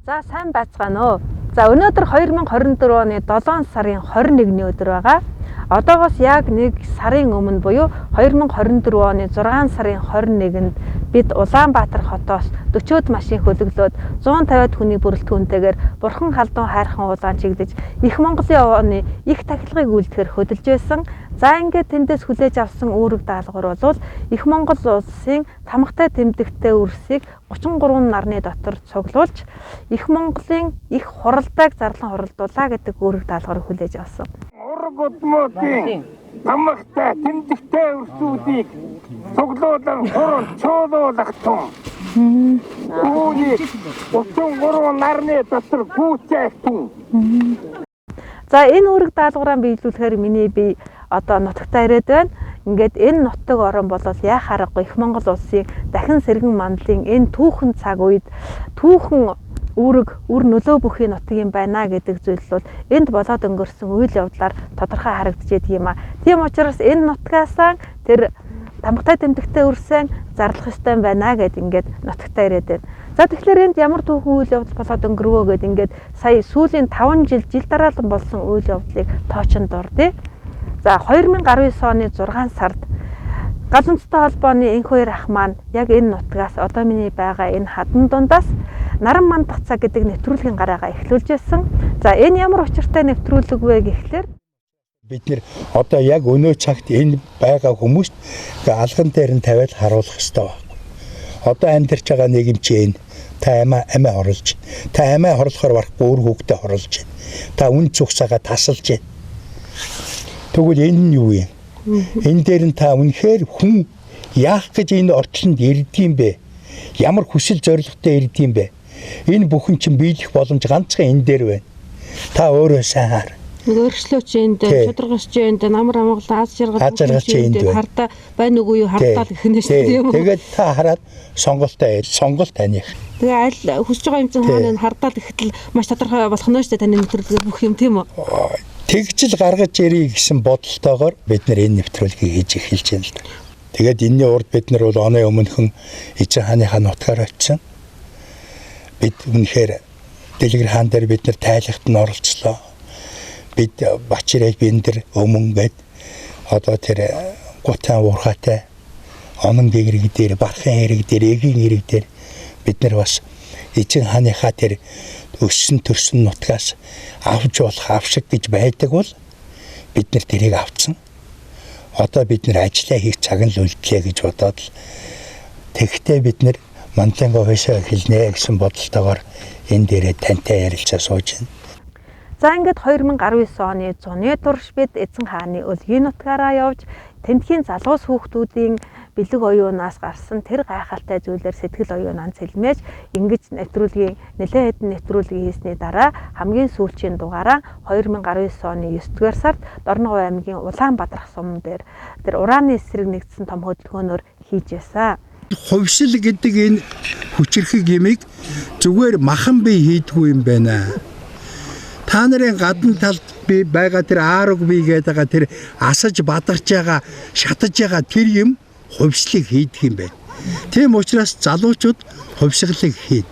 За, сайн байцгаана уу. За, өнөөдөр 2024 оны 7 сарын 21-ний өдөр байгаа. Одоогоос яг нэг сарын өмнө буюу 2024 оны 6 сарын 21-нд бид Улаанбаатар хотоос 40-од машин хөлөглөөд 150-ад хүний бүрэлдэхүүнтэйгээр Бурхан халдун хайрхан улаан чиглэж Их Монголын овооны их тахилгыг үлдэхээр хөдөлж байсан. За, ингээд тэндээс хүлээж авсан үүрэг даалгавар бол Их Монгол улсын тамгатай тэмдэгттэй үрсийг 33 нарны дотор цуглуулж Их Монголын их хуралдааг зарлан хуралдуулаа гэдэг үүрэг даалгаврыг хүлээж авсан. Ураг удмуудын тамгатай тэмдэгтэй өрсүүдийг цуглуулан хурал чуулуулах тун. Үүнийг 33 нарны дотор гүйцээх тун. За, энэ үүрэг даалгавраа биелүүлэхээр миний бие одоо нутагтаа ирээд байна. Ингээд энэ нутаг орон бол яах аргагүй Их Монгол улсын дахин сэргэн мандлын энэ түүхэн цаг үед түүхэн үүрэг үр нөлөө бүхий нутаг юм байна гэдэг зүйл бол энд болоод өнгөрсөн үйл явдлаар тодорхой харагдаж байдаг юм а. Тийм учраас энэ нутгаасаа тэр тамгатай тэмдэгтээ өрсөн зарлах ёстой юм байна гэд ингээд нутагтаа ирээд байна. За, тэгэхээр энд ямар түүхэн үйл явдал болоод өнгөрвөө гэд ингээд сая сүүлийн 5 жил жил дараалан болсон үйл явдлыг тоочин дурдъя. За, 2019 оны 6 сард гал үндэстэй холбооны энх хоёр ах маань яг энэ нутгаас, одоо миний байгаа энэ хадан дундаас Наран мандах цаг гэдэг нэвтрүүлгийн гараагаа эхлүүлж байсан. За, энэ ямар учиртай нэвтрүүлэг вэ гэхлээр бид нэр одоо яг өнөө цагт энэ байгаа хүмүүст алган дээр нь тавиад харуулах ёстой байна. Одоо амьдарч байгаа нийгэм чи энэ та амиа амиа хорлож байна. Та амиа хорлохоор барахгүй үр хүүхдээ хорлож байна. Та үн цугсаага тасалж байна. Тэгвэл энэ нь юу юм? Энэ дээр нь та үнэхээр хүн яах гэж энэ орчинд ирдэг юм бэ? Ямар хүсэл зорилготой ирдэг юм бэ? Энэ бүхэн чинь биелэх боломж ганцхан энэ дээр байна. Та өөрөө сайн хар. Нэг өргөслөөч энд, шударгач энд, намар амгалан, аз жаргал Аз жаргал чи энд байна. Хардаа байна үгүй юу, хардаа л гэх нь шүү дээ, тийм үү? Тэгээд та хараад сонголтоо сонголт таних. Тэгээ аль хүсэж байгаа юм чинь хаана хардаа л гэхэд л маш тодорхой болох нь шүү дээ, таны нэвтрүүлгээр бүх юм, тийм үү? Тэгжил гаргаж ирье гэсэн бодолтойгоор бид нэр энэ нэвтрүүлгийг хийж эхэлж байна л да. Тэгээд энэний урд бид нар бол оны өмнөхөн Эзэн хааныхаа нутгаар очисон. Бид үнэхээр Дэлгэр хаан дээр бид нар тайлахт нь оролцлоо. Бид Бачирэл биндэр өмнө гээд одоо тэр гутан уурхаатай онон гэрэг дээр, бархын хэрэг дээр, эгийн хэрэг дээр бид нар бас Эзэн хааныхаа тэр өссөн төрсөн нутгаас авч болох авшиг гэж байдаг бол бид нар тэрийг авцсан. Одоо бид нар ажиллаа хийх цаг нь л үлдлээ гэж бодоод л тэгтээ бид нар Манланга хойшоо эхэлнэ гэсэн бодолтойгоор энэ дээрээ тантай ярилцаа сууж байна. За, ингээд 2019 оны зуны турш бид Эзэн хааны өлгийн нутгаараа явж тентхийн залуус хүүхдүүдийн бэлэг оюунаас гарсан тэр гайхалтай зүйлээр сэтгэл оюунаа цэлмээж ингэж нэвтрүүлгийн нэлээд хэдэн нэвтрүүлгийг хийсний дараа хамгийн сүүлчийн дугаараа 2019 оны 9 дугаар сард Дорногов аймгийн Улаанбаатар сум дээр тэр ураны эсрэг нэгдсэн том хөдөлгөөнөөр хийж байсан. Хувьсэл гэдэг энэ хүчирхэг ямиг зүгээр махан бие хийдгүү юм байна. Та нарын гадна талд би байгаа тэр аараг бие гэдэг байгаа тэр асаж бадарч байгаа, шатаж байгаа тэр юм хувьслыг хийдэг юм байна. Тийм учраас залуучууд хувьсгалыг хийн.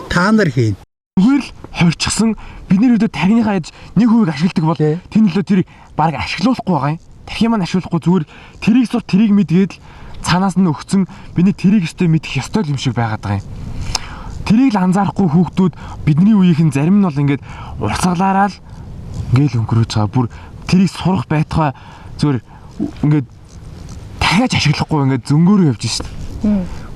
Та нар хийн. Зүгээр л хорчихсон бидний өдөө тархиныхаа яж 1% ашигладаг бол тэр нөлөө тэр баг ашиглуулахгүй байгаа юм. Тархи маань ашиглахгүй, зүгээр тэрийг сур, тэрийг мэдгээд л цаанаас нь өгцөн бидний тэрийг өстой мэдэх ёстой юм шиг байгаад байгаа юм. Тэрийг л анзаарахгүй хүүхдүүд бидний үеийнхэн зарим нь бол ингээд урсгалаараа л ингээл өнгөрөөж байгаа. Бүр тэрийг сурах байтугай зүгээр ингээд дахиад ашиглахгүй ингээд зөнгөөрөө явж шít.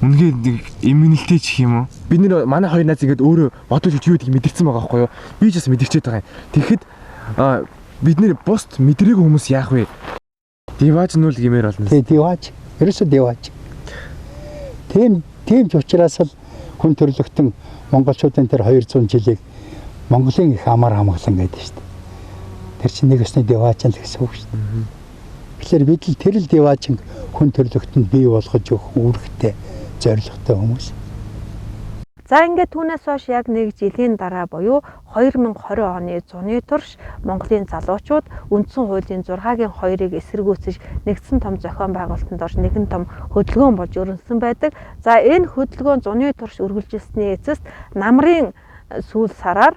Үнэхээр нэг эмгэнэлтэй ч юм уу. Бид нэр манай хоёр найз ингээд өөрөө бодож юу гэдгийг мэдэрсэн байгаа байхгүй юу? Би ч бас мэдэрчээд байгаа юм. Тэгэхэд бид нэр бусд мэдрээгүй хүмүүс яах вэ? Диваж нүл гэмээр болно. Тий, диваж. Ерөөсөө диваж. Тийм тийм ч учраас л хүн төрлөختөн монголчуудын тэр 200 жилийг Монголын их амар хамглан гэдэг шүү дээ. Тэр чинь нэг өсний диваачин л гэсэн үг шүү дээ. Тэгэхээр бид л тэр л диваачин хүн төрлөختөнд бий болгож өгөх үүрэгтэй, зорилготой хүмүүс. За, ингээд түүнээс хойш яг нэг жилийн дараа буюу 2020 оны зуны турш Монголын залуучууд үндсэн хуулийн 6-гийн 2-ыг эсэргүүцэж нэгдсэн том зохион байгуулалтанд орж нэгэн том хөдөлгөөн болж өрнөсөн байдаг. За, энэ хөдөлгөөн зуны турш үргэлжилсний эцэст намрын сүүл сараар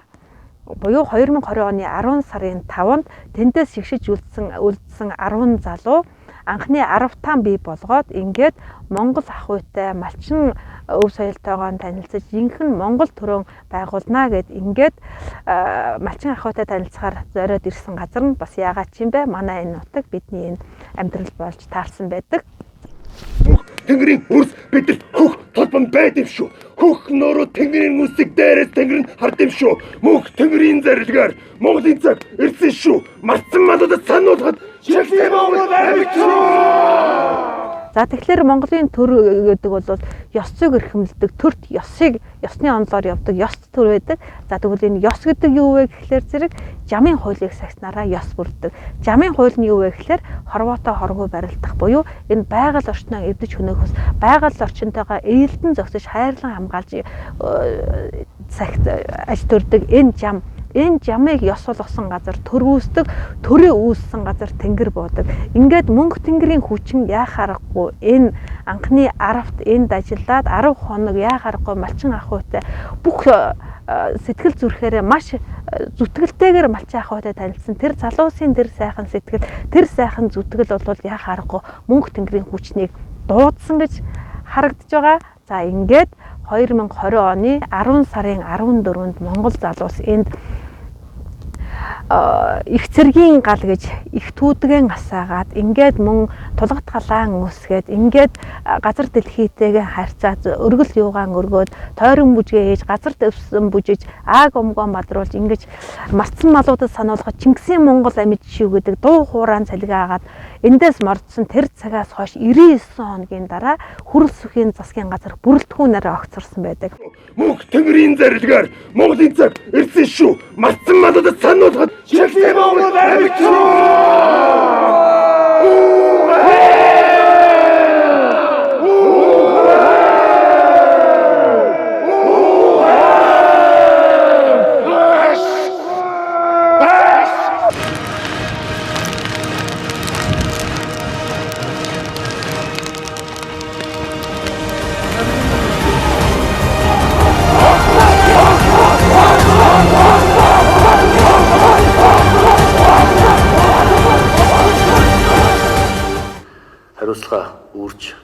буюу 2020 оны 10 сарын 5-нд тэндээс шигшиж үлдсэн 10 залуу анхны 10 таан бий болгоод ингээд Монгол ах уйтай малчин өв соёлтойгоо танилцаж жинхэнэ Монгол төрөн байгуулнаа гэд ингээд малчин ах уйтай танилцахаар зориод ирсэн газар нь бас яагаад ч юм бэ, манай энэ нутаг бидний энэ амьдрал болж таарсан байдаг. Тэнгэрийн үрс бидэнд хөх толбон байд юм шүү. Хөх нуруу тэнгэрийн үсэг дээрээс тэнгэр нь хард юм шүү. Мөнх тэнгэрийн зэрлэгээр Монголын цаг ирсэн шүү. Мартсан малуудад сануулхад Чиглэлийн Монгол амьд шүү. За тэгэхээр Монголын төр гэдэг бол ёс зүйг эрхэмлэдэг, төрт ёсыг ёсны онолоор явдаг ёс төр байдаг. За тэгвэл энэ ёс гэдэг юу вэ гэхлээр зэрэг жамын хуулийг сагснараа ёс бүрддэг. Жамын хууль нь юу вэ гэхлээр хорвоотой хоргүй барилдах буюу энэ байгаль орчноо эвдэж хөнөөхөөс байгаль орчинтойгоо ээлдэн зогсож хайрлан хамгаалж сагт аж төрдөг энэ жам. Энэ жамыг ёс болгосон газар төр үүсдэг, төрөө үүссэн газар тэнгэр буудаг. Ингээд мөнх тэнгэрийн хүчин яах аргагүй энэ анхны 10-т энд ажиллаад 10 хоног яах аргагүй малчин ах уйтай бүх сэтгэл зүрхээрээ маш зүтгэлтэйгээр малчин ах уйтай танилцсан. Тэр залуусын тэр сайхан сэтгэл, тэр сайхан зүтгэл бол яах аргагүй мөнх тэнгэрийн хүчнийг дуудсан гэж харагдаж байгаа. За ингээд 2020 оны 10 сарын 14-нд Монгол залуус энд их цэргийн гал гэж их түүдгэн асаагаад ингээд мөн тулгат галаан үүсгээд ингээд газар дэлхийтэйгээ харьцаад өргөл юугаан өргөөд тойрон бүжгээ хийж газар дэвсэн бүжиж ааг омгоо мадруулж ингэж мартсан малуудад сануулгах Чингисийн Монгол амьд шив гэдэг дуу хураан цалигаа агаад эндээс мордсон тэр цагаас хойш 99 хоногийн дараа хүрэл сүхийн засгийн газар бүрэлдэхүүнээр огцорсон байдаг. Мөнх тэнгэрийн зэрлэгээр Монголын цаг ирсэн шүү. Мартсан малуудад сануулгах Чиглэлийн Монгол амьд шүү. Хариуцлага үүрч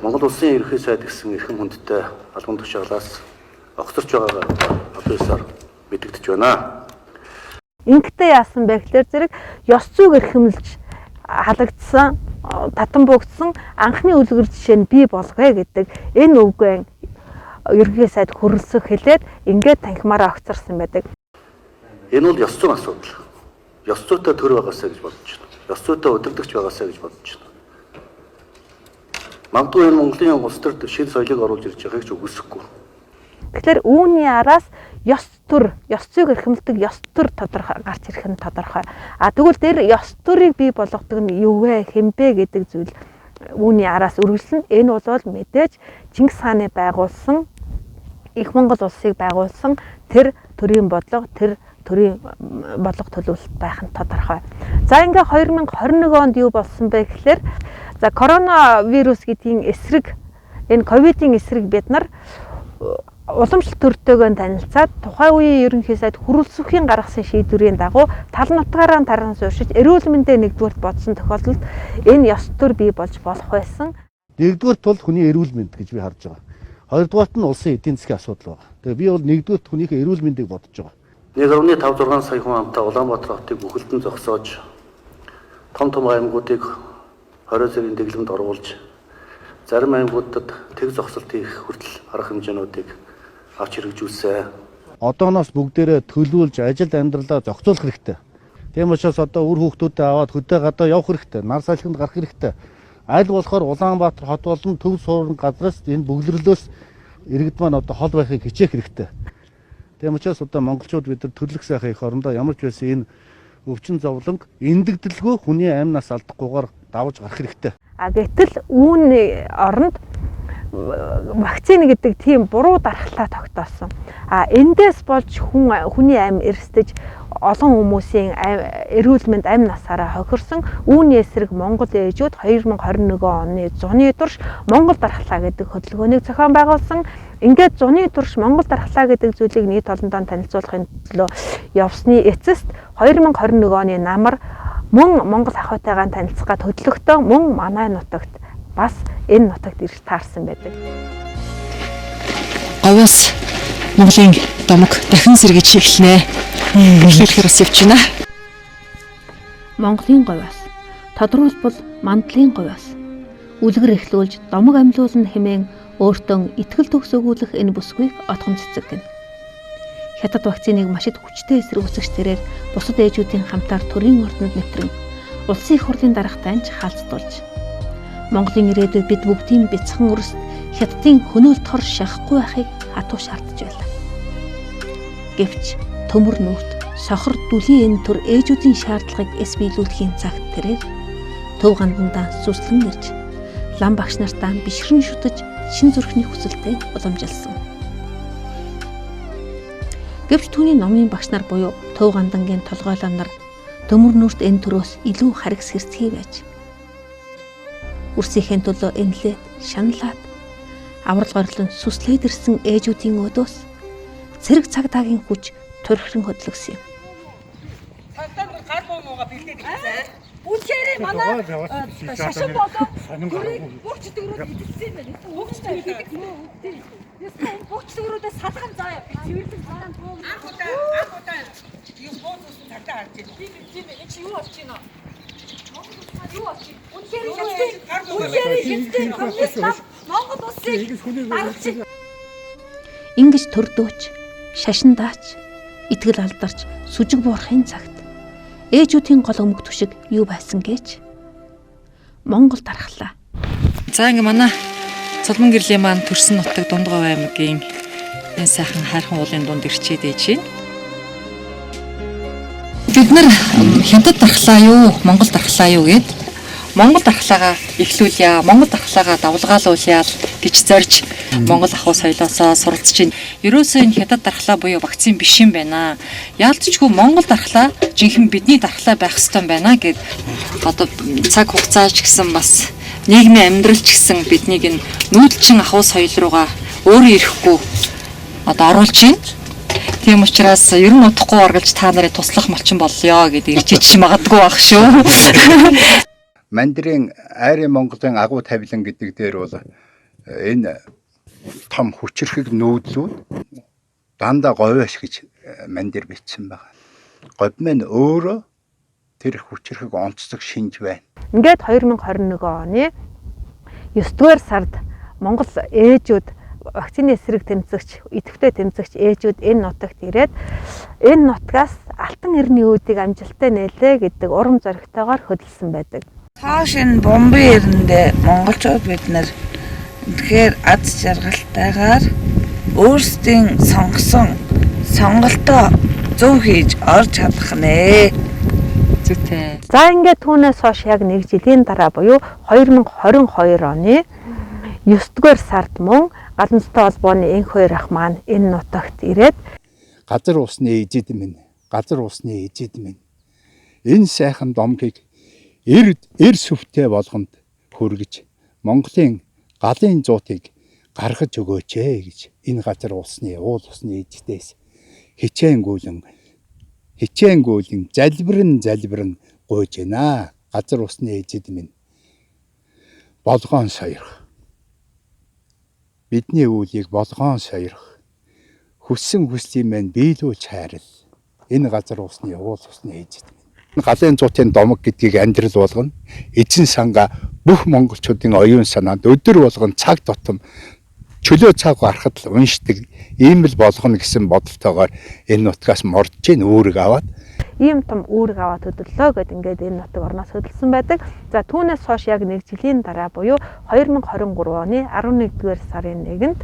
Монгол улсын ерөнхий сайд гэсэн эрхэм хүндтэй албан тушаалаас огцорч байгаагаар одоо ёсоор мэдэгдэж байна. Ингэхдээ яасан бэ гэхээр зэрэг ёс зүйг эрхэмлж халагдсан, татан буугдсан анхны үлгэр жишээ нь бий болгоё гэдэг энэ үгэн ерөнхий сайд хөрөлсөх хэлээд ингээд танхимаараа огцорсон байдаг. Энэ бол ёс зүйн асуудал. Ёс зүйтэй төр байгаасаа гэж бодож байна. Ёс зүйтэй удирдагч байгаасаа гэж бодож байна. Магадгүй энэ Монголын улс төрд шинэ соёлыг оруулж ирж байгааг ч үгүйсэхгүй. Тэгэхээр үүний араас ёс төр, ёс зүйг эрхэмлэдэг ёс төр тодорхой гарч ирэх нь тодорхой. А тэгвэл тэр ёс төрийг бий болгодог нь юу вэ, хэн бэ гэдэг зүйл үүний араас үргэлжлэн. Энэ бол мэдээж Чингис хааны байгуулсан их Монгол улсыг байгуулсан тэр төрийн бодлого, тэр төрийн бодлого төлөвлөлт байх нь тодорхой. За ингээ 2021 онд юу болсон бэ гэхлээр за коронавирус гэдгийн эсрэг энэ ковидын эсрэг бид нар уламжлалт төртэйгөө танилцаад тухайн үеийн ерөнхий сайд хүрэлцэхийн гаргасан шийдвэрийн дагуу тал нутгаараа таран сууршиж эрүүл мэндээ нэгдүгээрт бодсон тохиолдолд энэ ёс төр бий болж болох байсан. Нэгдүгээрт бол хүний эрүүл мэнд гэж би харж байгаа. Хоёрдугаарт нь улсын эдийн засгийн асуудал байна. Тэгээ би бол нэгдүгээрт хүнийхээ эрүүл мэндийг бодож байгаа. 1.56 сая хүн амтай Улаанбаатар хотыг бүхэлдэн зогсоож том том аймагуудыг 20 зэргийн дэглэмд оруулж зарим аймагуудад тэг зогсолт хийх хүртэл арга хэмжээнүүдийг авч хэрэгжүүлсэн. Одооноос бүгдээрээ төлөвлөж ажил амьдралаа зохицуулах хэрэгтэй. Тийм учраас одоо үр хүүхдүүдээ аваад хөдөө гадаа явах хэрэгтэй, нар салхинд гарах хэрэгтэй. Аль болохоор Улаанбаатар хот болон төв суурин газраас энэ бөглөрлөөс иргэд маань одоо хол байхыг хичээх хэрэгтэй. Тийм учраас одоо монголчууд бид нар төрлөх сайхан их орондоо ямар ч байсан энэ өвчин зовлонг эндэгдэлгүй хүний амь нас алдахгүйгээр давж гарах хэрэгтэй. А гэтэл үүний оронд вакцин гэдэг тийм буруу дархлаа тогтоосон. А эндээс болж хүний амь эрсдэж олон хүмүүсийн эрүүл мэнд амь насаараа хохирсон. Үүний эсрэг Монгол ээжүүд 2021 оны зуны турш Монгол дархлаа гэдэг хөдөлгөөнийг зохион байгуулсан. Ингээд зуны турш Монгол дархлаа гэдэг зүйлийг нийт олондоо танилцуулахын төлөө явсны эцэст 2021 оны намар мөн Монгол ахуйтайгаа танилцах гад хөдлөгтөө мөн манай нутагт бас энэ нутагт ирж таарсан байдаг. Говьос Монголын домог дахин сэргэж эхэлнэ. Эхлүүлэхээр бас явж байна. Монголын говьос тодруулбал мандлын говьос үлгэр эхлүүлж домог амьлуулна хэмээн өөртөө итгэл төгс өгүүлэх энэ бүсгүйг отгон цэцэг гэнэ. Хятад вакциныг маш их хүчтэй эсэргүүцэгч тэрээр бусад ээжүүдийн хамтаар төрийн ордонд нэвтрэн улсын их хурлын даргатай нь хаалцдуулж Монголын ирээдүй бид бүгдийн бяцхан өрст Хятадын хөнөөлт хор шахахгүй байхыг хатуу шаардж байлаа. Гэвч төмөр нүрт сохор дүлийн энэ төр ээжүүдийн шаардлагыг эс биелүүлэхийн цагт тэрээр төв гандандаа сүслэн ирж лам багш нартаа бишрэн шүтэж шин зүрхний хүсэлтэд уламжилсан. Гэвч түүний номын багш нар буюу төв гандангийн толгойлон нар төмөр нүрт энэ төрөөс илүү харгас хэрцгий байж үрсийнхээ төлөө энлээд шаналаад аврал горлон сүслээд ирсэн ээжүүдийн өдөөс цэрэг цагдаагийн хүч турхиран хөдлөгсөн юм. Цагдаа нар гар буу мууга бэлдээд ирсэн. Үнэхээр манай шашин болоо төрийг бүрч дөрүүд идэлсэн байх. Бүгч дөрүүд идэлсэн. Бүгч дөрүүдээ салган заа би цэвэрлэн заа. Анх удаа юм буу зүсэн цагдаа харж байна. Тийм ээ. Энд чи юу болж байна? Юу болж байна? Үнэхээр хятадын коммунист Монгол улсыг дарж ингэж төрдөөч шашиндаач итгэл алдарч сүжиг буурахын цагт ээжүүдийн гол өмг түшиг юу байсан гэж Монгол дархлаа. За ингээ манай Цулман гэрлийн маань төрсөн нутаг Дундговь аймгийн энэ сайхан хайрхан уулын дунд ирчээд ээж байна. Бид нар хятад дархлаа юу, Монгол дархлаа юу гэд Монгол дархлаагаа эхлүүлье, Монгол дархлаагаа давлгаалуулъя гэж зорж Монгол ахуй соёлоосоо суралцж байна. Ерөөсөө энэ хятад дархлаа буюу вакцин биш юм байна. Яалтчгүй Монгол дархлаа жинхэнэ бидний дархлаа байх ёстой юм байна гэд одоо цаг хугацаач гэсэн бас нийгмийн амьдрал ч гэсэн биднийг энэ нүүдэлчин ахуй соёл руугаа өөрөө ирэхгүй одоо оруулж байна. Тийм учраас ер нь удахгүй оргалж та нарыг туслах малчин боллоо гэд ирж ич магадгүй байх шүү. Мандрын Айрын Монголын агуу тавилан гэдэг дээр бол энэ том хүчирхэг нүүдлүүд дандаа говьош гэж мандир бичсэн байгаа. Говь мань өөрөө тэр хүчирхэг онцлог шинж байна. Ингээд 2021 оны 9-р сард Монгол ээжүүд вакцины эсрэг тэмцэгч, идэвхтэй тэмцэгч ээжүүд энэ нутагт ирээд энэ нутгаас алтан эрдний үүдийг амжилттай нээлээ гэдэг урам зоригтойгоор хөдөлсөн байдаг. Цааш энэ бомбын эрэндээ монголчууд бид нар үнэхээр аз жаргалтайгаар өөрсдийн сонгосон сонголтоо зөв хийж орж чадах нэ. Зүйтэй. За ингээд түүнээс хойш яг нэг жилийн дараа буюу 2022 оны 9-р сард мөн Галан зүйтэй холбооны энх хоёр ах маань энэ нутагт ирээд газар усны ижид минь, газар усны ижид минь. Энэ сайхан домгийг эр сүвтэй болгонд хүргэж Монголын галын зуутыг гаргаж өгөөч ээ гэж энэ газар усны уул усны ижидээс хичээнгүүлэн залбирэн гуйж байна. Газар усны ижид минь болгоон сойрох. Бидний үүлийг болгоон сойрох. Хүссэн хүслийг мань биелүүлж хайрал. Энэ газар усны уул усны ижид минь. Галын зуутын домог гэдгийг амьдрал болгоно. Эзэн сангаа бүх монголчуудын оюун санаанд өдөр болгон цаг тутам чөлөө цаг гарахад л уншдаг ийм л болгоно гэсэн бодолтойгоор энэ нутгаас мордж гин үүрэг аваад ийм том үүрэг аваад хөдөллөө гэд ингээд энэ нутаг орноос хөдөлсөн байдаг. За түүнээс хойш яг нэг жилийн дараа буюу 2023 оны 11-р сарын 1-нд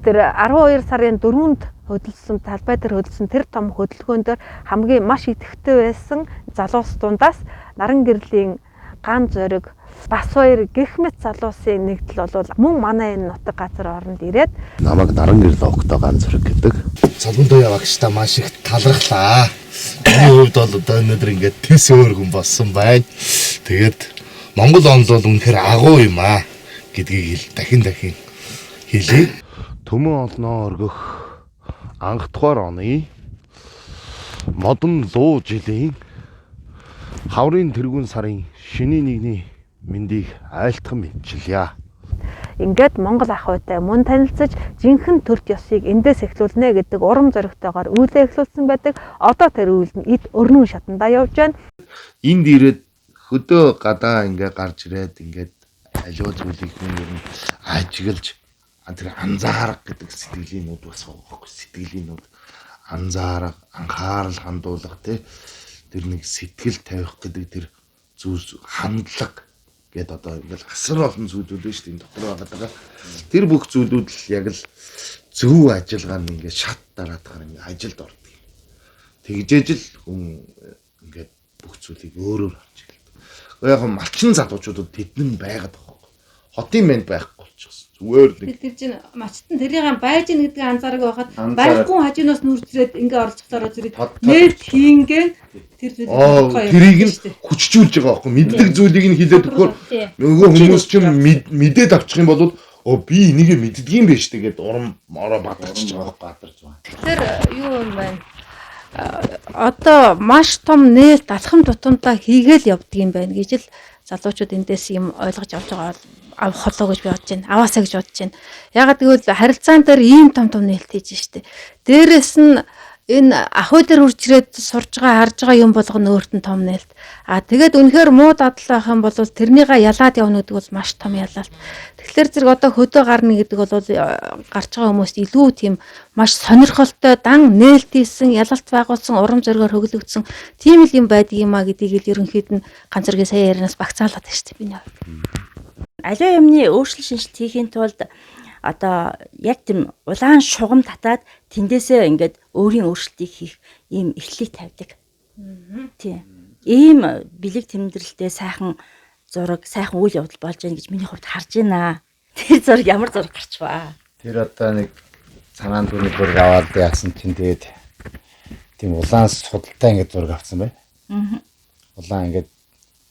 тэр 12 сарын 4-нд хөдөлсөн талбай дээр хөдөлсөн тэр том хөдөлгөөн дээр хамгийн маш идэвхтэй байсан залуус дундаас наран гэрлийн ган зориг Бас хоёр гэх мэт залуусын нэгдэл бол мөн манай энэ нутаг газар оронд ирээд намайг Наран гэрэл огтой ганц зүрэг гэдэг. Цолондоо яваагчдаа маш их талархлаа. Миний хувьд бол одоо өнөөдөр ингээд тэс өөр хүн болсон байна. Тэгээд Монгол онол бол үнэхээр агуу юм аа гэдгийг дахин дахин хэлье. Төмөн олноо өргөх анх дугаар оны модон луу жилийн хаврын тэргүүн сарын шинийн нэгний мэндийг айлтган мэдчилье. Ингээд Монгол ах уйтай мөн танилцаж жинхэнэ төрт ёсыг эндээс эхлүүлнэ гэдэг урам зоригтойгоор үйлээ эхлүүлсэн байдаг. Одоо тэр үйл нь эд өрнөн шатандаа явж байна. Энд ирээд хөдөө гадаа ингээ гарч ирээд ингээд аливаа зүйлийг хүн ер нь ажиглаж тэр анзаарах гэдэг сэтгэлийн нүд бас байгаа байхгүй, сэтгэлийн нүд анзаарах, анхаарал хандуулах тий тэр нэг сэтгэл тавих гэдэг тэр зүйлс хандлага гээд одоо ингээл асар олон зүйлүүд байна шүү дээ энэ дотор байгаа. Тэр бүх зүйлүүд л яг л зөв ажиллагаа нь ингээд шат дараадахаар ингээд ажилд ордог юм. Тэгжээж л хүн ингээд бүх зүйлийг өөрөөр харж эхэлдэг. Яг малчин залуучуудад тэдэн байгаад байгаа байхгүй. Хотын мэнд байхгүй болчихсон. Зүгээр нэг тэр чинь мачтан тэрийг байж гин гэдгийг анзаараг байхад байхгүй хажуунаас нүрчрээд ингээ оролцохлоороо зэрэг нээлт хийнгээ тэр зүйлийг тэрийг нь хүчжүүлж байгаа байхгүй, мэддэг зүйлийг нь хилээд өгөхөөр нөгөө хүмүүс чинь мэдээд авчих юм бол би энийг мэддэг юм биш тэгээд урам ороо бадарч байгаа байхгүй, бадарч байгаа. Тэгэхээр юу юм бэ? Одоо маш том нээлт алхам тутамдаа хийгээл явдаг юм байна гэж л залуучууд эндээс юм ойлгож авч байгаа авах болоо гэж би бодож байна. Аваасаа гэж бодож байна. Ягаад гэвэл харилцаан дээр ийм том том нээлт хийж штэ. Дээрээс нь энэ ахуй дээр үрж ирээд сурж байгаа харж байгаа юм болгоно өөрт нь том нээлт. А тэгээд үнэхээр муу дадал байх юм бол тэрнийгээ ялаад явна гэдэг бол маш том ялалт. Тэгэхээр зэрэг одоо хөдөө гарна гэдэг бол гарч байгаа хүмүүст илүү тийм маш сонирхолтой дан нээлт хийсэн, ялалт байгуулсан, урам зоригоор хөглөгдсөн тийм л юм байдаг юм а гэдгийг л ерөнхийд нь ганц зэргийн сая ярианаас багцаалаад байна шүү дээ миний хувьд. Аливаа юмны өөрчлөлт шинжилт хийхийн тулд одоо яг тийм улаан шугам татаад тэндээсээ ингээд өөрийн өөрчлөлтийг хийх ийм эхлэлийг тавьдаг. Тийм. Ийм бэлэг тэмдэглэлтэй сайхан зураг, сайхан үйл явдал болж байна гэж миний хувьд харж байна. Тэр зураг ямар зураг гарчваа? Тэр одоо нэг цанаан түүний зураг аваад яасан чинь тэгээд тийм улаан судалтай ингээд зураг авсан байна. Улаан ингээд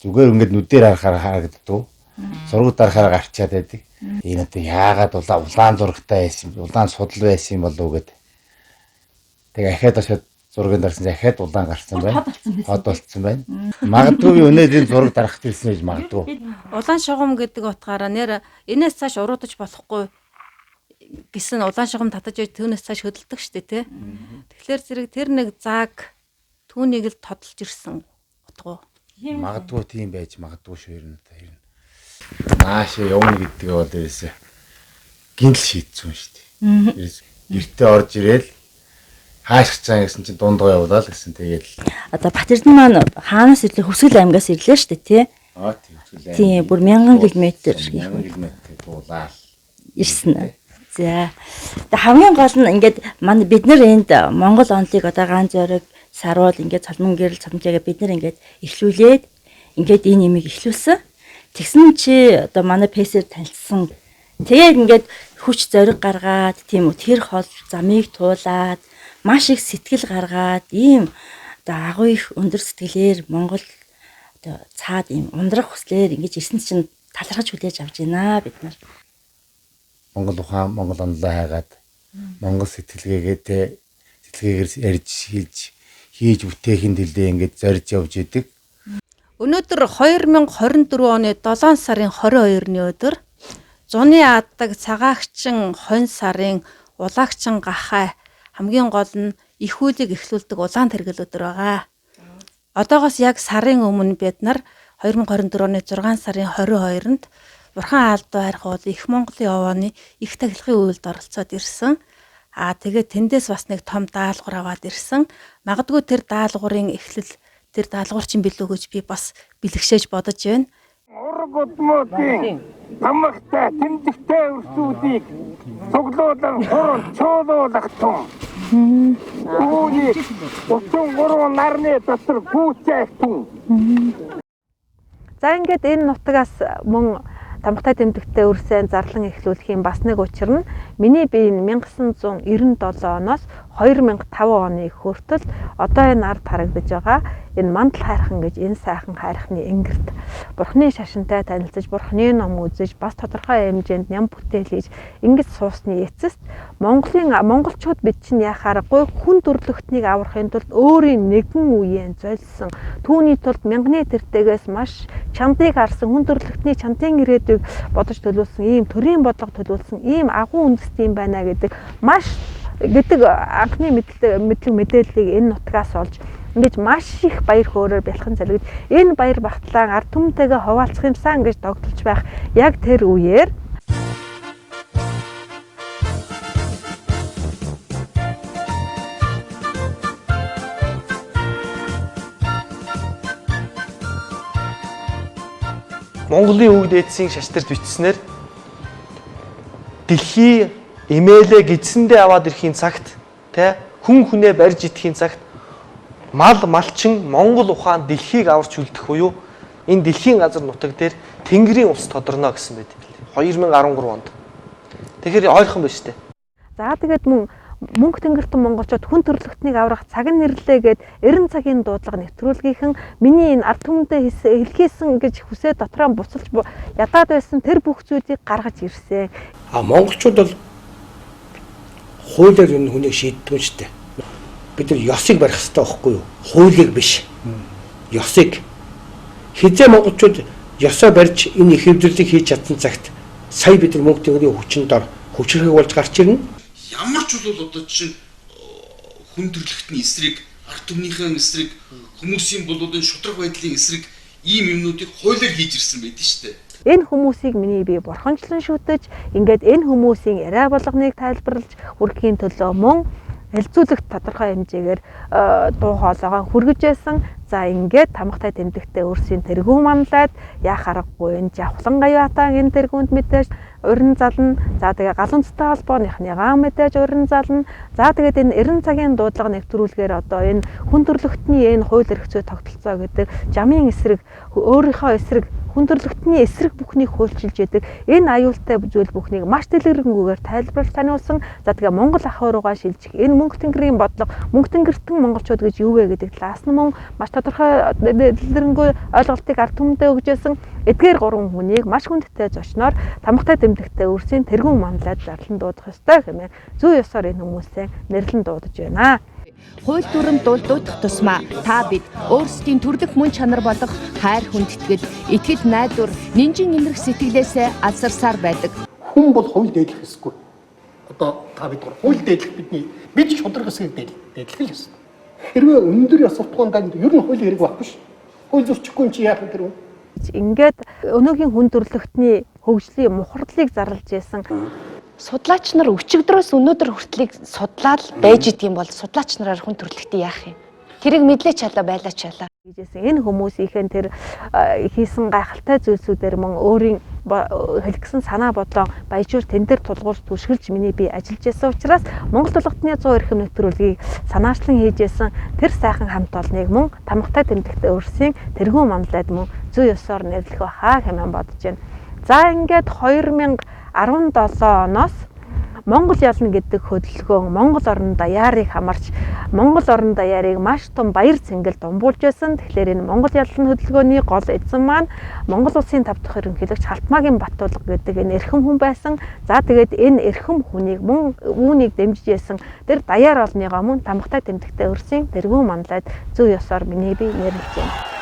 зүгээр ингээд нүдээр харахаар харагддаг. Зураг дарахаар гарчаад байдаг. Энэ одоо яагаад улаан зурагтай байсан, улаан судал байсан юм болов уу гэд. Тэгээ ахаад очоод зургийг дарсан, ахаад улаан гарсан байна. Хот болцсон байна. Магадгүй би өнөөдөр энэ зураг дарах гэсэн гэж магадгүй. Улаан шугам гэдэг утгаараа нэр энэс цааш уруудаж болохгүй гэсэн улаан шугам татаж байж түүнээс цааш хөдөлдөг штэ тий. Тэгэхээр зэрэг тэр нэг зааг түүнийг л тодолж ирсэн утгуу. Магадгүй тийм байж магадгүй шүү ер нь. Наашаа явна гэдэг бол ерөөсөө гинл шийдсэн шүү дээ. Гэртээ орж ирээл хаашх цаа гэсэн чинь дундгоо явуулаа л гэсэн. Тэгээл одоо Батэрдэн маань хаанаас ирлээ? Хөвсгөл аймгаас ирлээ шүү дээ тий. Аа тий, Хөвсгөл аймаг. Тийм, бүр 1000 км. 1000 км дуулаа ирсэн. За. Тэгээ хамгийн гол нь ингээд манай бид нар энд Монгол онлыг одоо гаан зориг, саруул ингээд цалман гэрэл цамжаагаа бид нар ингээд эхлүүлээд ингээд энэ юмыг эхлүүлсэн. Тэгсэн чи одоо манай пэсээр танилцсан. Тэгээд ингээд хүч зориг гаргаад тийм үү тэр хол замыг туулаад маш их сэтгэл гаргаад ийм одоо агуу их өндөр сэтгэлээр Монгол одоо цаад ийм ундрах хүслээр ингэж ирсэн чинь талархаж хүлээж авч байна бид нар. Монгол ухаан, Монгол онлоо хайгаад Монгол сэтгэлгээгээ те сэтгэлгээгээр ярьж хийж бүтээхийн төлөө ингээд зорж явж идэг. Өнөөдөр 2024 оны 7 сарын 22-ны өдөр зуны адаг цагаагчин хонь сарын улагчин гахай хамгийн гол нь их үйлийг эхлүүлдэг улаан тэргэл өдөр байгаа. Одоогоос яг сарын өмнө бид нар 2024 оны 6 сарын 22-нд Бурхан аалдуу арх уул их Монголын овооны их тахилгын үйлд оролцоод ирсэн. Аа тэгээд тэндээс бас нэг том даалгавар аваад ирсэн. Магадгүй тэр даалгаврын эхлэл тэр даалгавар чинь билүү гэж би бас бэлгшээж бодож байна. Ураг удмуудын тамагтай тэмдэгтэй өрсүүдийг цуглуулан хурал чуулуулах тун. Үүнийг 33 нарны дотор гүйцээх тун. За ингээд энэ нутагаас мөн Тамгатай тэмдэгтээ үрсэн зарлан эхлүүлэхийн бас нэг учир нь миний бие 1997 оноос 2005 оны хүртэл одоо энэ ард харагдаж байгаа энэ мандал хайрхан гэж энэ сайхан хайрхны ингэрт бурхны шашинтай танилцаж, бурхны ном үзэж, бас тодорхой хэмжээнд ням бүтээл хийж ингэж суусны эцэст Монголын монголчууд бид чинь яхаарахгүй хүн төрлөختнийг аврахын тулд өөрийн нэгэн үеэн золисон, түүний тулд мянганы тэртегээс маш чандыг харсан, хүн төрлөختний чандын ирээдүйг бодож төлөвлөсөн, ийм төрийн бодлого төлөвлөсөн, ийм агуу үндэст юм байна гэдэг маш гэдэг анхны мэдлэг мэдээллийг энэ нутгаас олж ингэж маш их баяр хөөрөөр бялхан залгиж энэ баяр багтлаа ард түмэнтэйгээ хуваалцах юмсан гэж догдолж байх яг тэр үеэр Монголын үг дээдсийн шашдэрт бичснээр дэлхий эмээлээ гидсэндээ аваад ирэхийн цагт тэ хүн хүнээ барьж идэхийн цагт мал малчин Монгол ухаан дэлхийг аварч үлдэх буюу энэ дэлхийн газар нутаг дээр Тэнгэрийн ус тодорно гэсэн байт юм билээ. 2013 онд. Тэгэхээр ойрхон байна шүү дээ. За тэгээд мөн мөнх тэнгэртэн монголчууд хүн төрлөختнийг аврах цаг нь ирлээ гэд 90 цагийн дуудлага нэвтрүүлгийнхэн миний энэ ард түмэндээ хэлхийсэн гэж хүсээ дотроо буцалж ядаад байсан тэр бүх зүйлийг гаргаж ирсэн. А монголчууд бол хуулиар энэ хүнийг шийддэг юм шүү дээ. Бид нар ёсыг барих хэрэгтэй байхгүй юу? Хуулийг биш. Ёсыг. Хизээ монголчууд ёсоо барьж энэ их хэвдэрлийг хийж чадсан цагт сая бид нар мөнх тэнгэрийн хүчин дор хүчрхэг болж гарч ирнэ. Ямар ч бол одоо чинь хүн төрөлхтний эсрэг, ард түмнийхэн эсрэг, хүмүүсийн бол одоо шудраг байдлын эсрэг ийм юмнуудыг хуулиар хийж ирсэн байдаг шүү дээ. Энэ хүмүүсийг миний бие бурханчлан шүтэж, ингээд энэ хүмүүсийн яриа болгоныг тайлбарлаж хүргэхийн төлөө мөн хэлцүүлэх тодорхой хэмжээгээр дуу хоолойгоо хүргэж байсан. За ингээд тамгатай тэмдэгтээ өөрсдийн тэргүүн манлаад яах аргагүй энэ Жавхлан Гаюатан энэ тэргүүнд мэдээж уран зална. За тэгээ галан цэцтэй холбооныхныгаа мэдээж уран зална. За тэгээд энэ 90 цагийн дуудлага нэвтрүүлгээр одоо энэ хүн төрлөختний энэ хууль эрх зүй тогтолцоо гэдэг жамын эсрэг өөрийнхөө эсрэг хүн төрлөختний эсрэг бүхнийг хуульчилж яадаг энэ аюултай зүйл бүхнийг маш дэлгэрэнгүйгээр тайлбарлаж таниулсан. За тэгээ Монгол ах руугаа шилжих энэ мөнх тэнгэрийн бодлого, мөнх тэнгэртэн монголчууд гэж юу вэ гэдэг талаас нь мөн маш тодорхой дэлгэрэнгүй ойлголтыг ард түмэндээ өгч байсан. Эдгээр гурван хүнийг маш хүндтэй зочноор тамгатай тэмдэгтээ үрсийн тэргүүн манлайд зарлан дуудах ёстой хэмээн зүй ёсоор энэ хүмүүсээ нэрлэн дуудаж байна. Хууль дүрэм дулдуудах тусмаа та бид өөрсдийн төрлөх мөн чанар болох хайр хүндэтгэл, итгэл найдвар, нинжин инэрх сэтгэлээсээ алсарсаар байдаг. Хүн бол хууль дээдлэх ёсгүй. Одоо та бид хууль дээдлэх бидний бид шудраг эсрэг дээдлэх л ёстой. Хэрвээ өндөр ёс суртахуун дагнд ер нь хуулийн хэрэг байхгүй ш. Хууль зөрчихгүй юм чи яах вэ тэр үн? Ингээд өнөөгийн хүн төрлөختний хөгжлийн мухардлыг зарлж байсан. Судлаач нар өчигдрөөс өнөөдөр хүртлийг судлаад байж идэм бол судлаач нараар хүн төрлөختөө яах юм? Тэрийг мэдлээ чалаа байлаа чалаа. Гэжсэн энэ хүмүүсийнхэн тэр хийсэн гайхалтай зүйлсүүдээр мөн өөрийн хэлгэсэн санаа бодлоо баяжуур тэн дээр тулгуурч түшгэлж миний бие ажиллаж байсан учраас Монгол тулгтны 100 эрхэм нэвтрүүлгийг санаачлан хийж байсан тэр сайхан хамт олныг мөн тамгатай тэмдэгтээ өрсөн тэргүүн манлайд мөн зүй ёсоор нэрлэх байхаа хэмээн бодож байна. За ингээд 2017 оноос Монгол ялна гэдэг хөдөлгөөн Монгол орон даяарыг хамарч Монгол орон даяарыг маш том баяр цэнгэлд умбуулж байсан. Тэгэхээр энэ Монгол ялна хөдөлгөөний гол эзэн маань Монгол улсын тав дахь ерөнхийлөгч Халтмаагийн Баттулга гэдэг энэ эрхэм хүн байсан. За тэгээд энэ эрхэм хүнийг мөн үүнийг дэмжиж байсан тэр даяар олныгоо мөн тамгатай тэмдэгтээ өрсөн тэргүүн манлайд зүй ёсоор миний бие нэрлэж байна.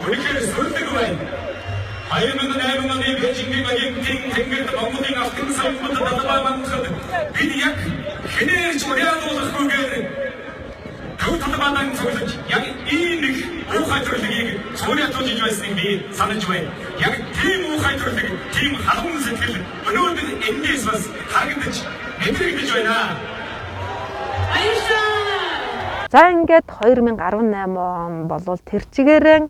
Үнэхээр сүрдэг байна. 2008 оны Бээжингийн Олимпийн тэнгэрт Монголын алтан савмд далбаа мандахад бид яг хэнээр ч уриалуулахгүйгээр төв талбайдан цуглаж яг ийм нэг уухай төрлөгийг суурьатуулж байсныг би санаж байна. Яг тийм уухай төрлөг, тийм халуун сэтгэл өнөөдөр эндээс бас харагдаж мэдрэгдэж байна. Баярлалаа. За ингээд 2018 он болвол тэр чигээрэн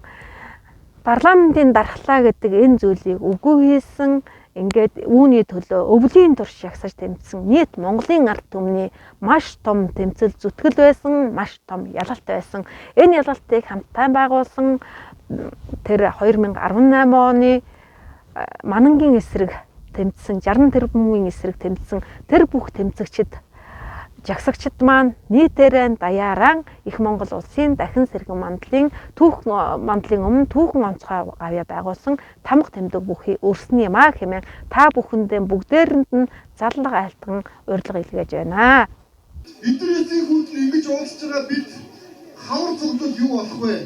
Парламентын дархлаа гэдэг энэ зүйлийг үгүй хийсэн, ингээд үүний төлөө өвлийн турш ягсаж тэмцсэн нийт Монголын ард түмний маш том тэмцэл зүтгэл байсан, маш том ялалт байсан. Энэ ялалтыг хамттай байгуулсан тэр 2018 оны Манангийн эсрэг тэмцсэн, 60 тэрбумын эсрэг тэмцсэн тэр бүх тэмцэгчид жагсагчид маань нийтээрээ даяараа их Монгол улсын дахин сэргэн мандлын түүхэн мандлын өмнө түүхэн онцгой гавьяа байгуулсан тамга тэмдэг бүхий өрсөний юм а хэмээн та бүхэндээ бүгдээрэнд нь зарлага айлтган урилга илгээж байна. Идрисийн хүүтэн ингэж уулзж байгаа бид хавар цуглал юу болох вэ?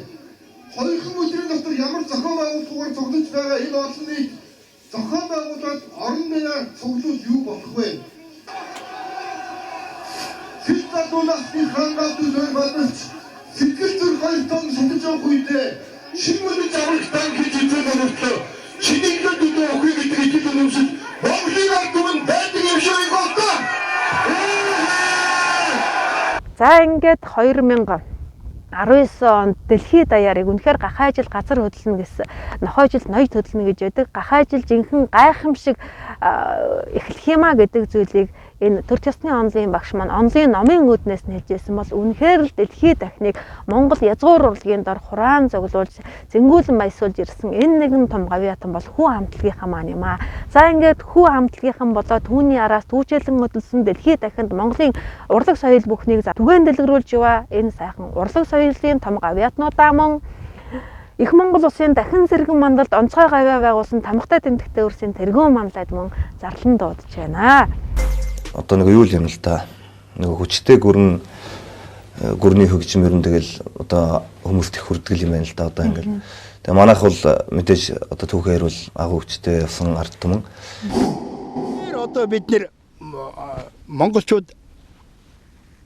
Хоёрхан өдрийн дотор ямар зохион байгуулалтаар цуглаж байгаа энэ олон нийт зохион байгуулалт орон даяар цуглал юу болох вэ? Хил залуулаас би хангаад үзээр бадалч сэтгэл зүрх хоёр тон шатаж явах үедээ шинэ мөрөд аврагтан гэж үзээд өнөртлөө чинийгээ дүү өхөө гэдэг итгэл үнэмшил Монголын ард түмэн байдаг юм шиг боллоо. За ингээд 2019 онд дэлхийд даяарыг үнэхээр гахай жил газар хөдлөнө гэсэн, нохой жил ноёд хөдлөнө гэж байдаг. Гахай жил жинхэнэ гайхамшиг эхлэх юмаа гэдэг зүйлийг энэ төр ёсны онлын багш маань онлын номын үүднээс нь хэлжсэн бол үнэхээр л дэлхийд дахныг Монгол язгуур урлагийн дор хураан зоглуулж зэнгүүлэн баясуулж ирсэн энэ нэгэн том гавьяатан бол хүү хамтлагийнхан маань юм аа. За ингээд хүү хамтлагийнхан болоо түүний араас түүжээлэн хөдөлсөн дэлхийд дахинд Монголын урлаг соёл бүхнийг түгээн дэлгэрүүлж яваа энэ сайхан урлаг соёлын том гавьяатнуудаа мөн Их Монгол улсын дахин сэргэн мандалд онцгой гавьяа байгуулсан тамгатай тэмдэгтэй өрсөн тэргүүн манлайд мөн зарлан дуудаж байна. Одоо нэг юу юм л да. Нэг хүчтэй гүрэн гүрний хөгжим ер нь тэгэл одоо хүмүүст их хүрдэг юм байна л да одоо ингээл. Тэгээ манайх бол мэдээж одоо түүхээр бол агуу хүчтэй явсан ард түмэн. Одоо бид нэр монголчууд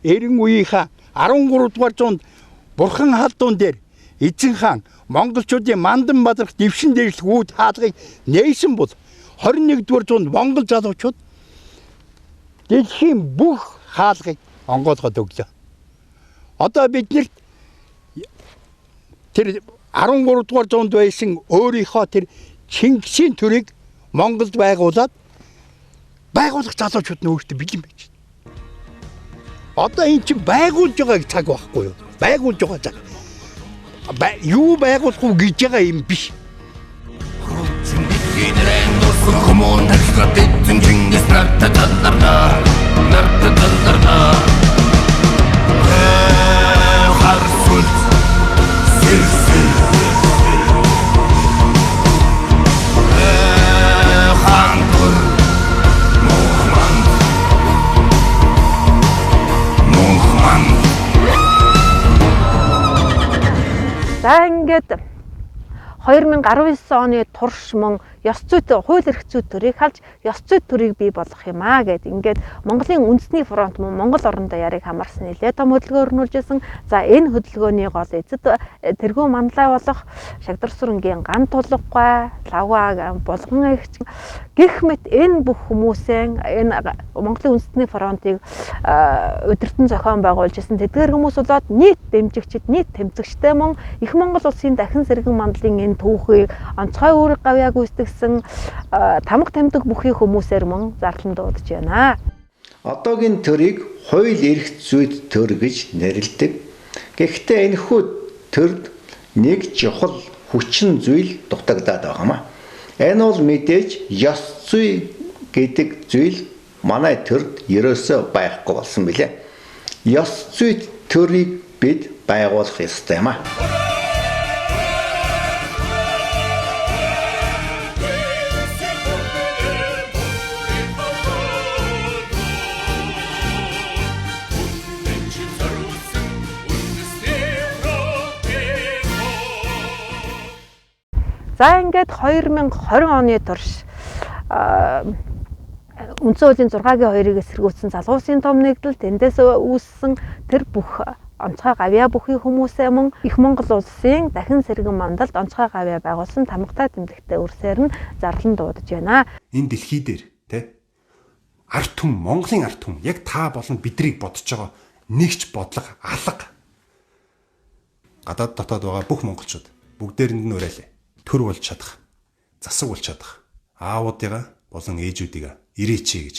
90 үеийнхаа 13 дугаар зуунд Бурхан халдун дээр эзэн хаан монголчуудын мандан бадрах дэвшин дээшлэх үүд хаалгыг нээсэн бол 21 дугаар зуунд монгол залуучууд дэлхийн бүх хаалгыг онгойлгоод өглөө. Одоо биднэрт тэр 13 дугаар зуунд байсан өөрийнхөө тэр Чингисийн төрийг Монголд байгуулад байгуулах залуучууд нь өөртөө бэлэн байж байна. Одоо эн чинь байгуулж байгааг цаг байхгүй юу? Байгуулж байгаа цаг. Юу байгуулах уу гэж байгаа юм биш. За ингээд 2019 оны турш мөн ёс зүйт хууль эрх зүйт төрийг халж ёс зүйт төрийг бий болгох юм аа гэд ингээд Монголын үндэсний фронт мөн Монгол орон даяарыг хамаарсан нэлээд том хөдөлгөөн өрнүүлж байсан. За энэ хөдөлгөөний гол эзэд тэргүүн манлай болох Шагдар сүрэнгийн ган тулгаггай, лавга булган эгч гэх мэт энэ бүх хүмүүсийн энэ Монголын үндэсний фронтыг удирдан зохион байгуулж исэн. Тэдгээр хүмүүс болоод нийт дэмжигчид, нийт тэмцэгчтэй мөн их Монгол улсын дахин сэргэн мандлын энэ түүхийг онцгой үүрэг гавьяа гүйцэтгсэн тамга тэмдэг бүхий хүмүүсээр мөн зарлан дуудаж байна. Одоогийн төрийг хууль эрх зүйт төр гэж нэрлэдэг. Гэхдээ энэхүү төрд нэг чухал хүчин зүйл дутагдаад байгаа юм. Энэ бол мэдээж ёс зүй гэдэг зүйл манай төрд ерөөсөө байхгүй болсон билээ. Ёс зүйт төрийг бид байгуулах ёстой юм аа. За ингээд 2020 оны турш үндсэн хуулийн 6-гийн 2-ыг эсэргүүцсэн залуусын том нэгдэл тэндээс үүссэн тэр бүх онцгой гавьяа бүхий хүмүүсээ мөн их Монгол улсын дахин сэргэн мандалд онцгой гавьяа байгуулсан тамгатай тэмдэгтэй өрсөөр нь зарлан дуудаж байна. Энэ дэлхий дээр тэ ард түмэн, Монголын ард түмэн яг та болон бидрийг бодож байгаа нэгч бодлого алга. Гадаад дотоод байгаа бүх монголчууд бүгдээрэнд нь уриалъя. Төр болж чадах, засаг болж чадах аавуудыгаа болон ээжүүдийгээ ирээч гэж,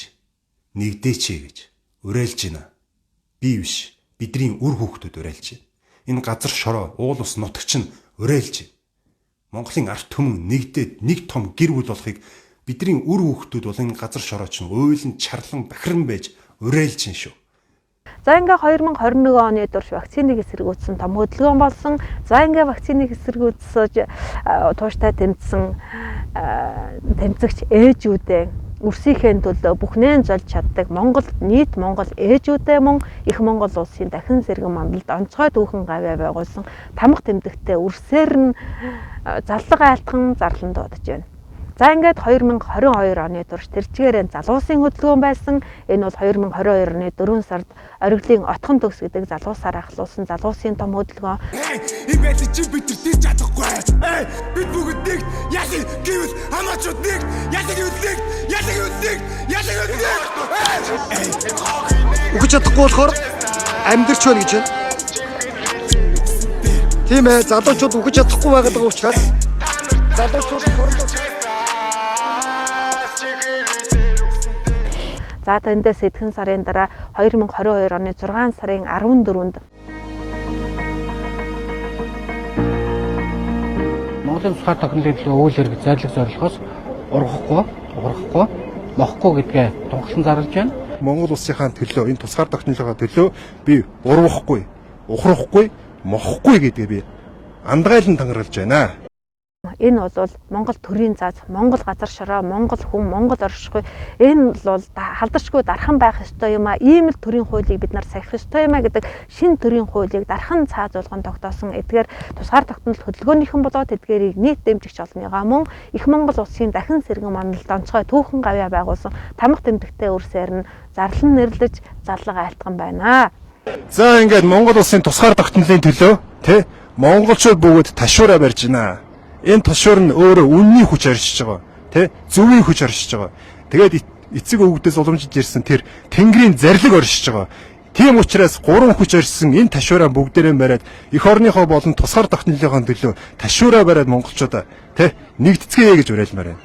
нэгдээч гэж уриалж байна. Би биш, бидний үр хүүхдүүд уриалж байна. Энэ газар шороо, уул ус нутагч нь уриалж байна. Монголын ард түмэн нэгдээд нэг том гэр бүл болохыг бидний үр хүүхдүүд болон энэ газар шороо чинь уйлан чарлан бахиран байж уриалж байна шүү. За ингээ 2021 оны турш вакциныг эсэргүүцсэн том хөдөлгөөн болсон. За ингээ вакциныг эсэргүүцсэж тууштай тэмцсэн тэмцэгч ээжүүдээ үрсийнхээ төлөө бүхнээ золж чаддаг Монгол нийт Монгол ээжүүдээ мөн их Монгол улсын дахин сэргэн мандалд онцгой түүхэн гавьяа байгуулсан тамга тэмдэгтээ үрсээр нь заллага айлтган зарлан дуудаж байна. За ингээд 2022 оны турш тэр чигээрээ залуусын хөдөлгөөн байсан. Энэ бол 2022 оны 4 сард Оргилын Отхон төгс гэдэг залуусаар ахлуулсан залуусын том хөдөлгөөн. Ийм байдлыг чи бид нар тийч чадахгүй. Бид бүгд нэг ялыг гэвэл хамаачууд нэг, ялыг гэвэл нэг, ялыг гэвэл нэг, ялыг гэвэл нэг. Үхэж чадахгүй болохоор амьдрч байна гэж байна. Тийм ээ, залуучууд үхэж чадахгүй байгаад байгаа учраас залуучууд За тэндээс эдхэн сарын дараа 2022 оны 6 сарын 14-нд Монголын тусгаар тогтнолын төлөө үйл хэрэг зайлаг зорилгоос ургахгүй, ухрахгүй, мохгүй гэдгээ тунхаглан зарлж байна. Монгол улсынхаа төлөө энэ тусгаар тогтнолынхаа төлөө би урвахгүй, ухрахгүй, мохгүй гэдгээ би андгайлан тангаргалж байна. Энэ бол Монгол төрийн заз, Монгол газар шороо, Монгол хүн, Монгол оршихуй. Энэ бол халдарчгүй дархан байх ёстой юм а. Ийм л төрийн хуулийг бид нар сахих ёстой юм а гэдэг шинэ төрийн хуулийг дархан цаазуулган тогтоосон эдгээр тусгаар тогтнол хөдөлгөөнийхэн болоод эдгээрийг нийт дэмжигч олныгоо мөн их Монгол улсын дахин сэргэн мандалд онцгой түүхэн гавьяа байгуулсан тамга тэмдэгтээ үрсээр нь зарлан нэрлэж заллага айлтган байна. За ингээд Монгол улсын тусгаар тогтнолын төлөө тэ монголчууд бүгд ташуураа барьж байна. Энэ ташуур нь өөрөө үнний хүч оршиж байгаа, тэ зөвийн хүч оршиж байгаа. Тэгээд эцэг өвгдөөс уламжиж ирсэн тэр тэнгэрийн зарлиг оршиж байгаа. Тийм учраас гурван хүч оршисон энэ ташуураа бүгдээрээ бариад эх орныхоо болон тусгаар тогтнолынхоо төлөө ташуураа бариад монголчуудаа тэ нэгдцгээе гэж уриалмаар байна.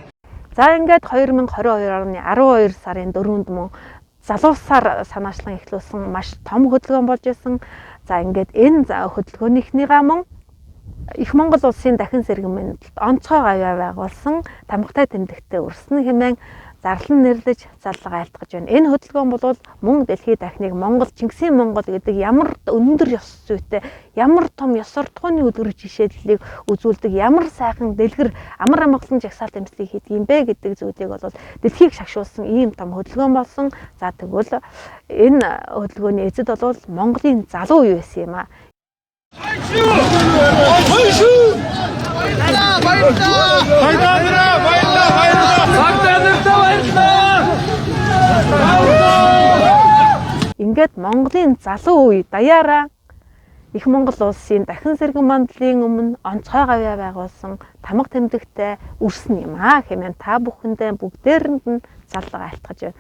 За ингээд 2022 оны 12 сарын 4-нд мөн залуусаар санаачлан эхлүүлсэн маш том хөдөлгөөн болж исэн. За ингээд энэ хөдөлгөөнийхнийгаа мөн их Монгол улсын дахин сэргэн мэндэлд онцгой гавьяа байгуулсан тамгатай тэмдэгтээ өрсөн хэмээн зарлан нэрлэж заллага айлтгаж байна. Энэ хөдөлгөөн бол мөн дэлхийд дахныг Монгол, Чингисийн Монгол гэдэг ямар өндөр ёс зүйтэй, ямар том ёс суртахууны үлгэр жишээллийг үзүүлдэг, ямар сайхан дэлгэр амар амгалан жагсаал тэмцлийг хийдэг юм бэ гэдэг зүйлийг бол дэлхийг шагшуулсан ийм том хөдөлгөөн болсон. За тэгвэл энэ хөдөлгөөний эзэд бол Монголын залуу үе байсан юм а. Ингээд Монголын залуу үе даяараа их Монгол улсын дахин сэргэн мандлын өмнө онцгой гавьяа байгуулсан тамга тэмдэгтэй үрсэн юм а хэмээн та бүхэндээ бүгдээрэнд нь заллага айлтгаж байна.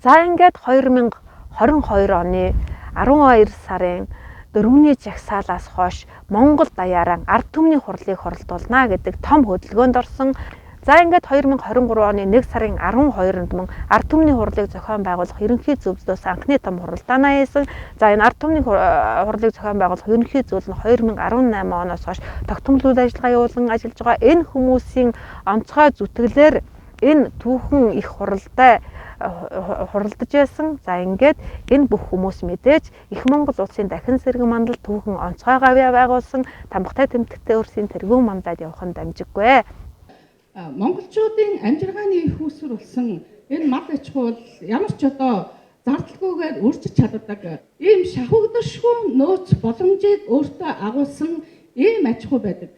За ингээд 2022 оны 12 сарын 4-ний жагсаалаас хойш Монгол даяараа ард түмний хурлыг хуралдуулна гэдэг том хөдөлгөөнд орсон. За ингээд 2023 оны 1 сарын 12-нд мөн ард түмний хурлыг зохион байгуулах ерөнхий зөвлөлөөс анхны том хуралдаанаа хийсэн. За энэ ард түмний хурлыг зохион байгуулах ерөнхий зөвлөл нь 2018 оноос хойш тогтмол үйл ажиллагаа явуулан ажиллаж байгаа. Энэ хүмүүсийн онцгой зүтгэлээр энэ түүхэн их хуралдаа хуралдаж байсан. За ингээд энэ бүх хүмүүс мэдээж их Монгол улсын дахин сэргэн мандал түүхэн онцгой гавьяа байгуулсан тамгатай тэмдэгтээ өрсийн тэргүүн мандаад явах нь дамжиггүй. Монголчуудын амжиргааны их үүсвэр болсон энэ мал аж ахуй бол ямар ч одоо зардалгүйгээр үржиж чаддаг ийм шахагдашгүй нөөц боломжийг өөртөө агуулсан ийм аж ахуй байдаг.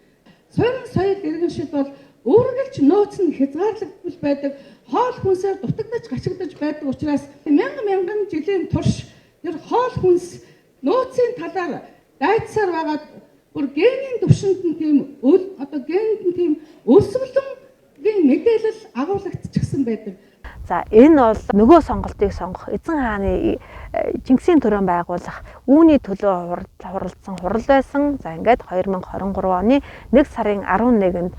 Суурин соёл иргэншил бол Үргэлж нөөц нь хязгаарлагдмал байдаг. Хоол хүнсээр дутагдаж гашигдаж байдаг учраас мянган мянган жилийн турш тэр хоол хүнс нөөцийн талаар дайцсаар байгаад бүр генийн төвшөнд нь тийм одоо генд нь тийм өсвөлөнгийн мэдээлэл агуулгдчихсан байдаг. За энэ бол нөгөө сонголтыг сонгох, эзэн хааны Чингисийн төрөн байгуулах үүний төлөө хуралдсан хурал байсан. За ингээд 2023 оны 1 сарын 11-нд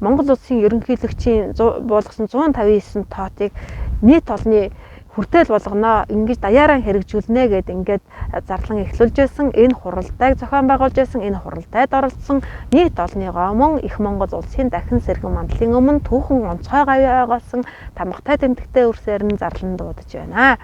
Монгол улсын ерөнхийлөгчийн буулгасан 159 тоотыг нийт олонны хүртэл болгоно, ингэж даяараа хэрэгжүүлнэ гэд ингээд зарлан эхлүүлж байсан. Энэ хуралдааг зохион байгуулж байсан, энэ хуралдайд оролцсон нийт олонныгоо мөн их Монгол улсын дахин сэргэн мандлын өмнө түүхэн онцгой гавь байгуулсан тамгатай тэмдэгтэй үрсээр нь зарлан дуудаж байна.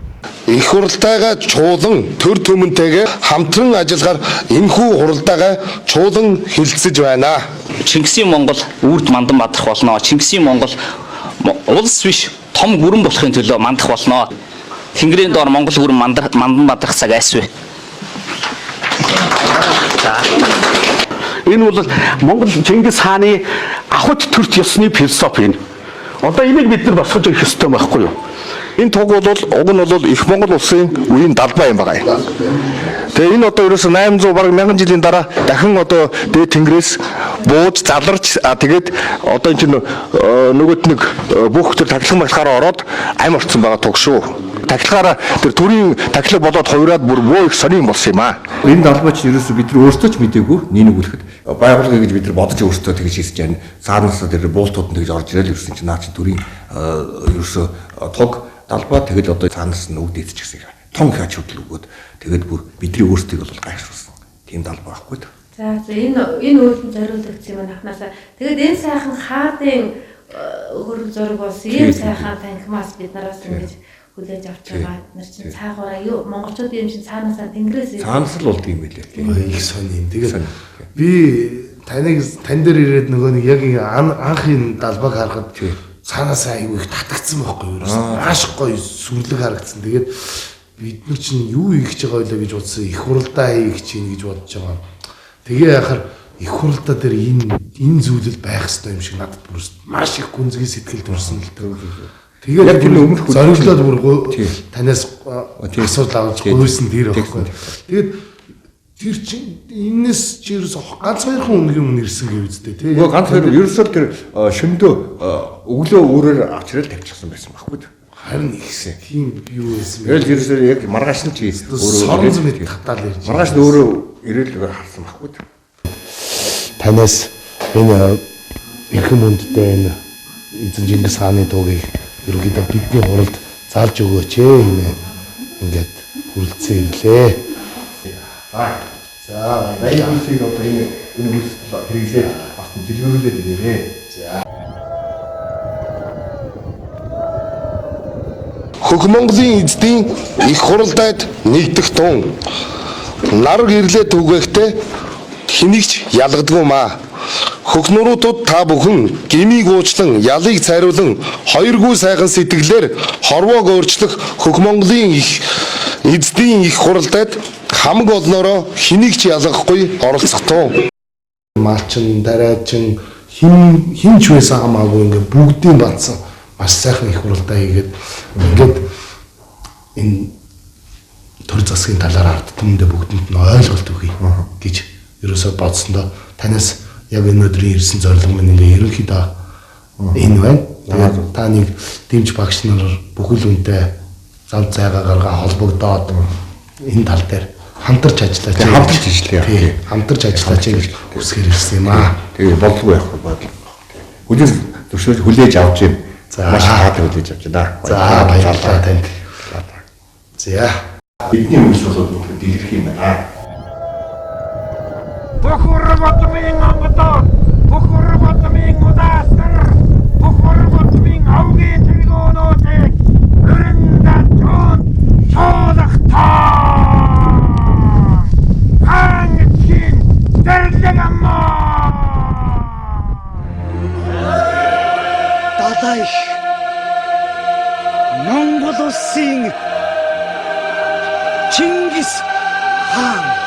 Их хуралдаагаа чуулан төр төмөнтэйгээ хамтран ажиллагаар энэхүү хуралдаагаа чуулан хилцэж байна. Чингисийн Монгол үрд мандан бадрах болно. Чингисийн Монгол улс биш том гүрэн болохын төлөө мандах болно. Тэнгэрийн доор Монгол гүрэн мандан бадрах цаг айсвэ. За. Энэ бол Монгол Чингис хааны ахуйт төрт ёсны философи энэ. Одоо энийг бид нар босгож өгөх ёстой байхгүй юу? Энэ туг бол уг нь бол их Монгол улсын үеийн далбай юм байгаа юм. Тэгээ энэ одоо ерөөсө 800 бараг 1000 жилийн дараа дахин одоо дээд тэнгэрээс бууж заларч тэгээд одоо энэ чинь нөгөөт нэг бүх төр тахилган баглахаараа ороод ам орцсон байгаа туг шүү. Тахилгаараа тэр төрийн тахилга болоод хувираад бүр бөө их сонин болсон юм аа. Энэ далбай чинь ерөөсө бид нар өөрсдөө ч мдээгүй нэг үлэхэд байгуулгыг гэж бид нар бодож өөрсдөө тэгж хийсэж байна. Цаанаасаа тэр буултууд нь тэгж орж ирэл ерөөсөн чинь наа чинь төрийн ерөөсө туг далбай тэгэл одоо цаанаас нь үгдээч гэсэн тун их ач холбогдол өгөөд тэгээд бүр бидний өөрсдийг бол гайхшруулсан тийм далбай байхгүй л. За энэ үйлдэл зориулагдсан юм анхнаасаа. Тэгээд энэ сайхан хаадын хөрөг зураг болсон ийм сайхан танхимаас бид нараас ингэж хүлээж авч байгаа. Бид нар чинь цаагаараа юу монголчууд юм чинь цаанаасаа тэнгэрээс цаанаас л болдго юм билээ. Их сонин. Тэгээд би таныг тань дээр ирээд нөгөө нэг яг анх энэ далбайг харахад цаанаасаа айгүй их татагдсан байхгүй юу? Маш гоё сүрлэг харагдсан. Тэгээд бид нар чинь юу хийх гэж байгаа вэ гэж бодсон. Их хуралдаа хийх чинь гэж бодож байгаа. Тэгээ яхаар их хуралдаа дээр энэ зүйлэл байх ёстой юм шиг надад бүр маш их гүнзгий сэтгэл төрсөн л дээ. Тэгээд яг тэр өмнөх зориглоод бүр танаас асуудал авч гуйсан тэр байхгүй. Тэгээд тэр чинь энэс чи ерөөс ганц хоёрхан үнгийн өмнө ирсэн гэв үстэй тий. Үгүй ганц хоёр ерөөсөө тэр шөндөө өглөө өөрөөр авч ирэл тавьчихсан байсан байхгүй. Харин ихсэн. Тийм юу байсан бэ? Тэгэл ерөөсөө яг маргааш нь чи өөрөө сорон мэт татаал ирж. Маргааш нь өөрөө ирэл харсан байхгүй. Танаас энэ эрхэм хүндтэй энэ эзэн Чингис хааны дуугийг ерөнхийдөө бидний хуралд залж өгөөч хэмээн ингээд хүрэлцэн ирлээ. За баян хүмүүсийг одоо энэ үйлс хэрэглээд бас дэлгэрүүлээд ирээрээ. За. Хөх Монголын эздийн их хуралдайд нэгдэх тун нар гэрлээ түгээхдээ хэнийг ч ялгадгүй маа. Хөх нуруутууд та бүхэн гмийг уучлан ялыг цайруулан хоёргүй сайхан сэтгэлээр хорвоог өөрчлөх хөх Монголын их эздийн их хуралдайд хамаг олноороо хэнийг ч ялгахгүй оролцох тун. Малчин, дараачин хин хинч байсан хамаагүй ингээ бүгдийн бандсан маш сайхан их хуралдаа хийгээд ингээд энэ төр засгийн талаар ард түмэндээ бүгдэнд нь ойлголт өгье гэж ерөөсөө бодсондоо танаас яг энэ өдрийн ирсэн зорилго минь ингээ ерөнхийдөө энэ байна. Тэгээд та нэг дэмж багш нар бүхэл үнтэй зав зайгаа гаргаа холбогдоод энэ тал дээр хамтарч ажиллаач. Хамтарч ажиллая. Хамтарч ажиллаач гэж хүсгээр ирсэн юм аа. Тэгээ болдгоо явах бодол. Хүлээж зөвшөөрч хүлээж авч юм. Маш таатай хүлээж авч байна. За баярлалаа танд. За. Бидний үйлс бол дэлгэрэх юм байна. Бүх урватмын онгодоо, бүх урватмын удаастар, бүх урватмын овгийн тэргүүнүүдийг өрөндө чон чуулгатаа. Хаан чин дэрлэг амаа. Далай Монгол улсын Чингис хаан.